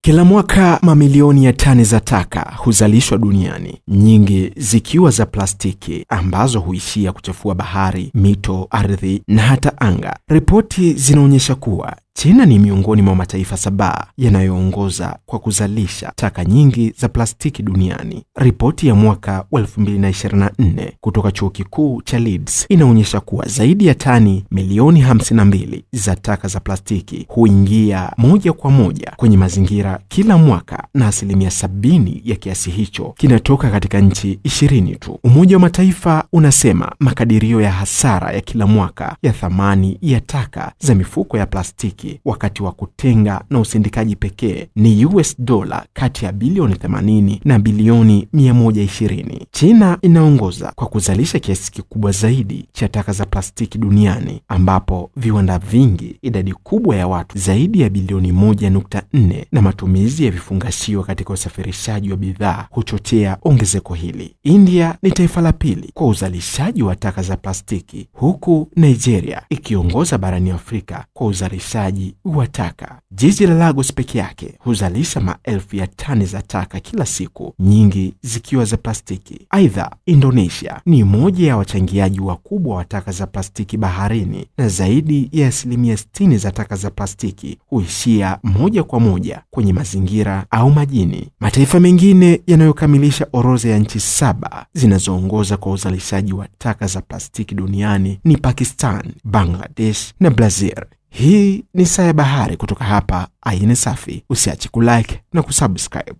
Kila mwaka mamilioni ya tani za taka huzalishwa duniani, nyingi zikiwa za plastiki ambazo huishia kuchafua bahari, mito, ardhi na hata anga. Ripoti zinaonyesha kuwa China ni miongoni mwa mataifa 7 yanayoongoza kwa kuzalisha taka nyingi za plastiki duniani. Ripoti ya mwaka 2024 kutoka Chuo Kikuu cha Leeds inaonyesha kuwa zaidi ya tani milioni 52 za taka za plastiki huingia moja kwa moja kwenye mazingira kila mwaka, na 70% ya kiasi hicho kinatoka katika nchi 20 tu. Umoja wa Mataifa unasema makadirio ya hasara ya kila mwaka ya thamani ya taka za mifuko ya plastiki wakati wa kutenga na usindikaji pekee ni US dola kati ya bilioni 80 na bilioni 120. China inaongoza kwa kuzalisha kiasi kikubwa zaidi cha taka za plastiki duniani, ambapo viwanda vingi, idadi kubwa ya watu zaidi ya bilioni 1.4 na matumizi ya vifungashio katika usafirishaji wa bidhaa huchochea ongezeko hili. India ni taifa la pili kwa uzalishaji wa taka za plastiki, huku Nigeria ikiongoza barani Afrika kwa uzalishaji wa taka. Jiji la Lagos peke yake huzalisha maelfu ya tani za taka kila siku, nyingi zikiwa za plastiki. Aidha, Indonesia ni moja ya wachangiaji wakubwa wa taka za plastiki baharini, na zaidi ya 60% za taka za plastiki huishia moja kwa moja kwenye mazingira au majini. Mataifa mengine yanayokamilisha orodha ya nchi 7 zinazoongoza kwa uzalishaji wa taka za plastiki duniani ni Pakistan, Bangladesh na Brazil. Hii ni Saa ya Bahari kutoka hapa Ayin Safi. Usiache kulike na kusubscribe.